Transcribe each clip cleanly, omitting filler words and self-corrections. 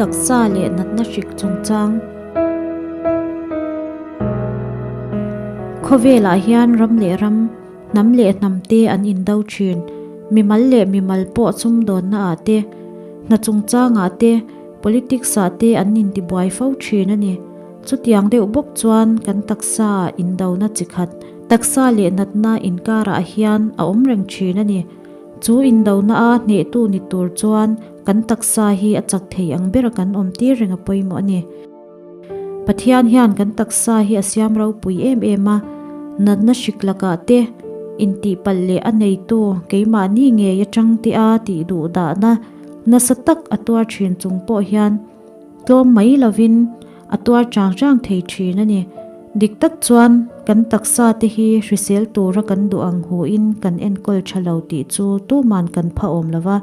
Taksa leh natna hrik chungchang. Khawvelah hian ram leh ram, hnam leh hnam te an indo thin. Mimal leh mimal pawh sumdawnna ah te, hna chungchang ah te, politics ah te an intibuai fo thin a ni. Chutiang deuh bawk chuan kan taksa ah indona chi khat, taksa leh natna inkarah hian a awm reng thin a ni. Chu indona a hnehtu ni tur chuan kan taksa hi a chak thei ang bera kan awm tir reng a pawimawh a ni. Pathian hian kan taksa hi a siam ropui em em a, natna hrik lakah te, intihpalh leh a neitu keimahni ngei atang te a tih duh dahna nasa tak a tuar thin chung pawh hian tlawm mai lovin a tuar chang chang thei thin a ni. Dik tak chuan kan taksa te hi hrisel tura kan duh ang huin kan enkawl tha lo tih chu tuman kan pha awm lo va.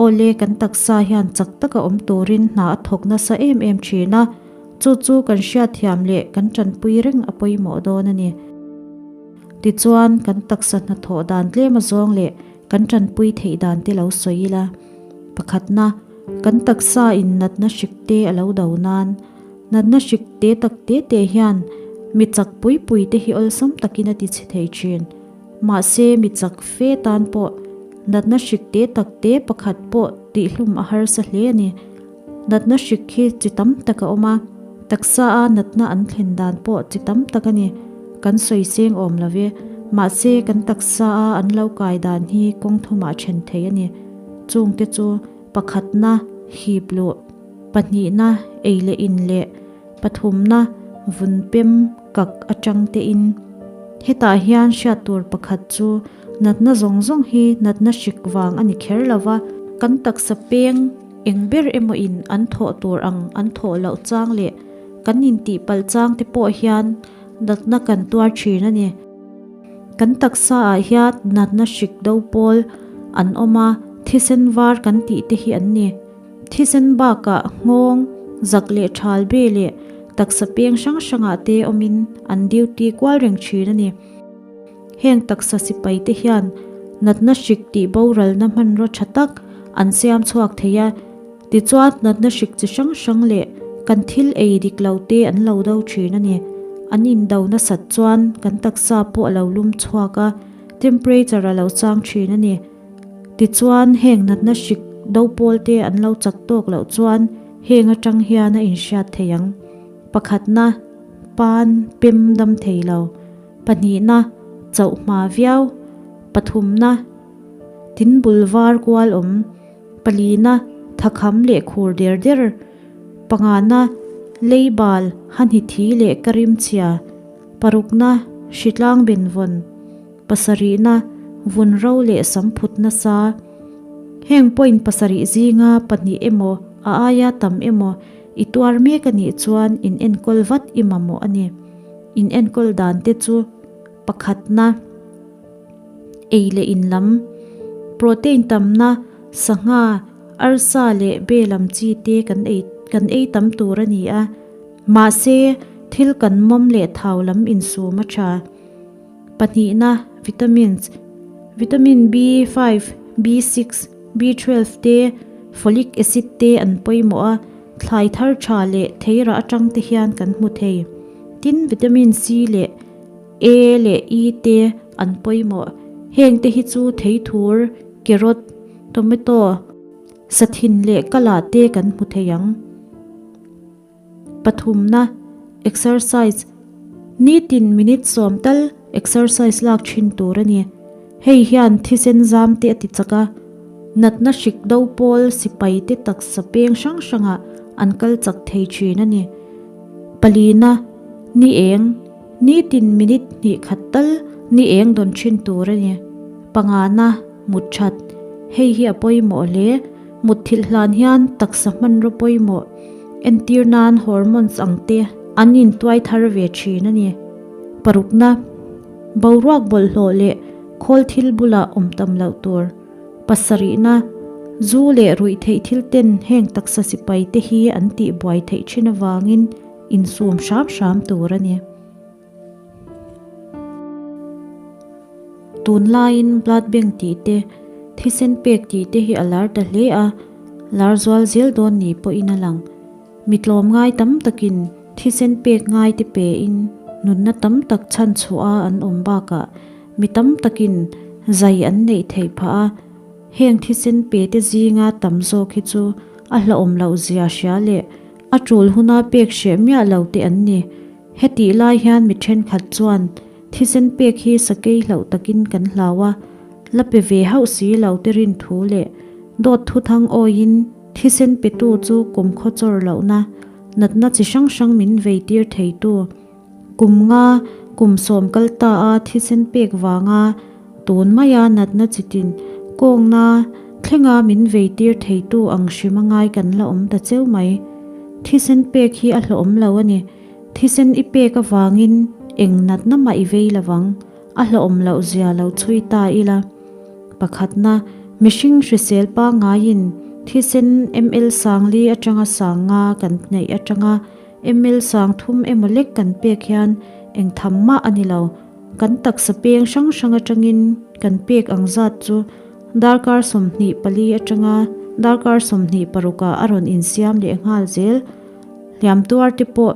Awle kan taksa hian chak taka awm turin hna a thawk nasa em em thin a, chu chu kan hriatthiam leh kan tanpui reng a pawimawh dawn a ni. Tichuan kan taksa hnathawh dan tlem azawng leh kan tanpui theih dan te lo sawi ila. Pakhatna, kan taksa in natna hrik te a lo do nan, natna hrik te tak te te hian mi chak pui pui te hi awlsam takin a ti chhe thei thin. Mahse mi chak fe tan pawh natna hrik te tak te pakhat pawh tihhlum a harsa hle a ni. Natna hrik hi chi tam tak a awm a, taksa a natna an thlen dan pawh chi tam tak a ni. Kan sawi seng awm lo ve, mahse kan taksa a an lo kai dan hi kawng thumah then thei a ni. Chungte chu pakhatna hip luh, pahnihna ei leh in leh pathumna vun pem kak atang te in. Hetah hian hriat tur pakhat chu natna zawng zawng hi natna hrik vang a ni kher lo va, kan taksa peng eng ber emaw in an thawh tur ang an thawh loh chang leh kan intihpalh chang te pawh hian natna kan tuar thin a ni. Kan taksa ah hian natna hrik do pawl an awm a, thisen var kan tih te hi an ni. Thisen bakah nghawng, zak leh thal be leh taksa peng hrang hrangah te awmin an duty kual reng thin a ni. Heng taksa sipai te hian natna hrik tih boralna hmanraw tha tak an siam chhuak thei a, tichuan natna hrik chi hrang hrang leh kan thil ei dik lo te an lo do thin a ni. An indo nasat chuan kan taksa pawh a lo lum chhuak a, temperature a lo chang thin a ni. Tichuan heng natna hrik do pawl te an lo chak tawk loh chuan heng atang hian a inhriat thei ang. Pakhatna, pan pem dam thei lo. Pahnihna, chauh hma viau. Pathumna, tin bul var kual awm. Palina, thakham leh khur der der. Pangana, leibal, hahni thi leh ka rim chhia. Parukna, hritlang benvawn. Pasarihna, vun ro leh sam phut nasa. Heng point pasarih zinga pahnih emaw a aia tam emaw i tuar mek a nih chuan in enkawl vat i mamawh a ni. In enkawl dan te chu pakhatna, ei leh in lam, protein tamna, sangha, arsa leh be lam chi te kan ei kan ei tam tur a ni a. Mahse, thil kan mawm leh thau lam insum a tha. Pahnihna, vitamins, vitamin B5, B6, B12 te, folic acid te an pawimawh a, thlai thar tha leh theirah atang te hian kan hmu thei. Tin, vitamin C leh A leh E te an pawimawh. Heng te hi chu theithur, carrot, tomato, sathin leh kala te kan hmu thei ang. Pathumna, exercise, Nitin minute sawm tal exercise lak thin tur a ni. Hei hian thisen zam te a ti chak a, natna hrik do pawl sipai te taksa peng hrang hrangah an kal chak thei thin a ni. Palina, ni eng, Nitin minute hnih khat tal ni eng dawn thin tur a ni. Pangana, mut that, Hei hi a pawimawh hle. Mut thilh hlan hian taksa hmanraw pawimawh entir nan hormones ang te an intuai thar ve thin a ni. Parukna, boruak bawlhhlawh leh khawl thil bulah awm tam loh tur. Pasarihna, zu leh ruih theih thil ten heng taksa sipai te hi an tihbuai theih thin avangin insum hram hram tur a ni. Tunlaiin blood bank tih te, thisen pek tih te hi a lar ta hle a. lar zual zel dawn ni pawhin a lang. Mi tlawmngai tam takin thisen pek ngai te pein nunna tam tak chhan chhuah a an awm bakah mi tam takin zai an neih theih phah a, heng thisen pe te zinga tam zawk hi chu a hlauhawm loh zia hria leh a tul huna pek hreh miah lo te an ni. Hetih lai hian mi thenkhat chuan thisen pek hi sakei hlauh takin kan hlau a, la pe ve hauh si lo te rin thu leh dawt thuthang awiin thisen petu chu kumkhaw chawr lohna natna chi hrang hrang min vei tir theitu kum nga kum sawm kal ta a thisen pek vanga tun maia natna chi tin kawngna thlenga min vei tir theitu ang hrim a ngai kan la awm ta cheu mai. Thisen pek hi a hlawhawm lo a ni. Thisen i pek avangin eng natna mah i vei lovang, a hlawhawm loh zia lo chhui ta ila. Pakhatna, mihring hrisel pangaiin thisen ml sangli atanga sanga kan neih atanga ml sang thum emaw lek kan pek hian eng tham mah a ni lo. Kan taksa peng hrang hrang atangin kan pek ang zat chu darkar 24 atanga darkar 26 ah a rawn insiam leh nghal zel. Hliam tuar te pawh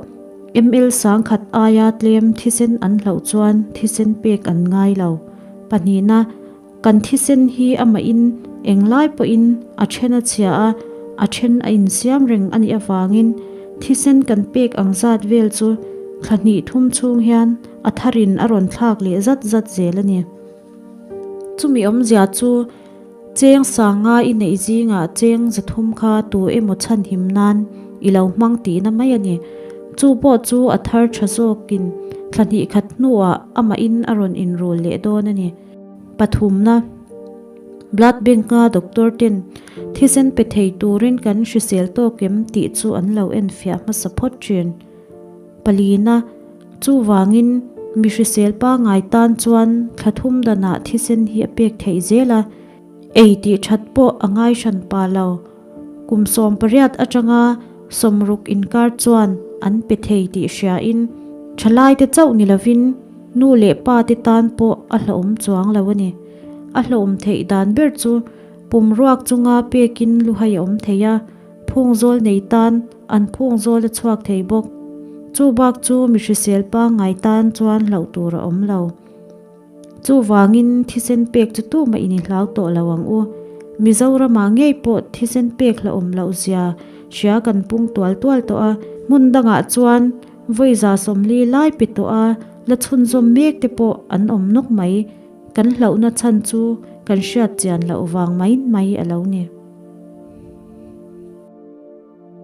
ml sang khat aia tlem thisen an hlauh chuan thisen pek an ngai lo. Pahnihna, kan thisen hi amahin englai pawhin a then a chhia a, a then a insiam reng a nih avangin thisen kan pek ang zat vel chu thla hnih thum chhung hian a tharin a rawn thlak leh zat zat zel a ni. Chumi awmzia chu cheng sanga i neih zingah cheng zathum kha tu emaw chhanhim nan i lo hmang tihna mai a ni. Chu pawh chu a thar tha zawkin thla hnih khat hnuah amahin a rawn inrul leh dawn a ni. Pathumna, Blood Bank-a doctor ten thisen pe thei turin kan hrisel tawk em tih chu an lo enfiah hmasa phawt thin. Palina, Chuvangin mi hrisel pangngai tan chuan thla thum danah thisen hi a pek theih zel a, ei tih that pawh a ngai hran pa lo. Kum 18 atanga 60 inkar chuan an pe thei tih hriain thalaite chauh ni lovin nu leh pa te tan pawh a hlauhawm chuang lo a ni. A hlauhawm theih dan ber chu pum ruak chunga pekin luhai a awm thei a, phungzawl nei tan an phungzawl a chhuak thei bawk. Chu bak chu mi hrisel pangngai tan chuan hlauh tur a awm lo. Chuvangin thisen pek chu tumah in i hlau tawh lo ang u. Mizoramah ngei pawh thisen pek hlauhawm loh zia hria kan pung tual tual tawh a, hmun dangah chuan vawi 40 lai pe tawh a la chhunzawm mek te pawh an awm nawk mai. Kan hlauhna chhan chu kan hriat chian loh vang mai mai a lo ni.